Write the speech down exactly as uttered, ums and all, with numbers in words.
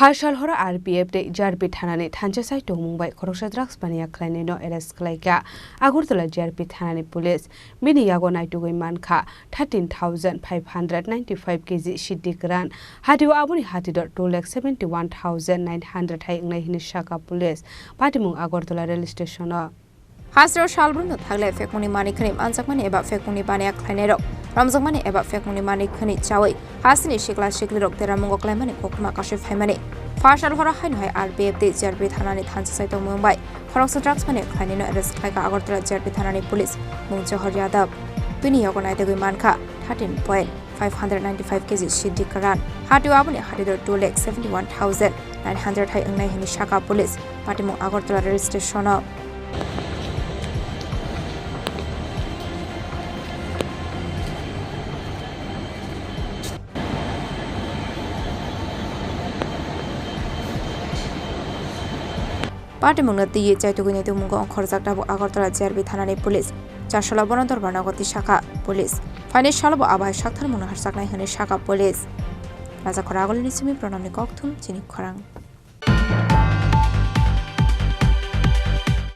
Phaisal horo R P F tei G R P thanani thansa sai tongmung bai khoroksa drugs mania khlainaino arrest khlaikha Agartala G R P thanani police. Bini yago naitugwi mankha thirteen thousand five hundred ninety-five K G siddi kwran. Hatio aboni hatidor two lakh seventy-one thousand nine hundred hai wngnai hwnwi sakha police. Patimung Agartala rail station-o. Hasteo salbrumno thagle phekmungni manwi khwnwi manjakmani eba phekmungni baniya khlainairok romjakmani eba phekmungni manwi khwnwi chawi hasteni sikla siklirok deramungo klaimani koktwma kasui phaimani. Phaisal horo haino hai R P F tei G R P thanani thansa sai tongmung bai khoroksa drugs mania khlainaino arrest khlaikha Agartala G R P thanani police Mungchohor Yadav. Bini yago naitugwi mankha thirteen point five hundred ninety-five K G siddi kwran. Hatio aboni hatidor two lakh seventy-one thousand nine hundred hai wngnai hwnwi sakha police. Patimung Agartala rail station-o. Patimungno twiwi chaitugwi naitugmungo ongkhorjak tabuk Agartala G R P thanani police. Chasalo bono dorbar nogo tisakha police. Phainai salobo abo hai saktharmungno harjaknai hwnwi sakha police. Rajakhor Agulini simi Pranamni kokthum chini khorang.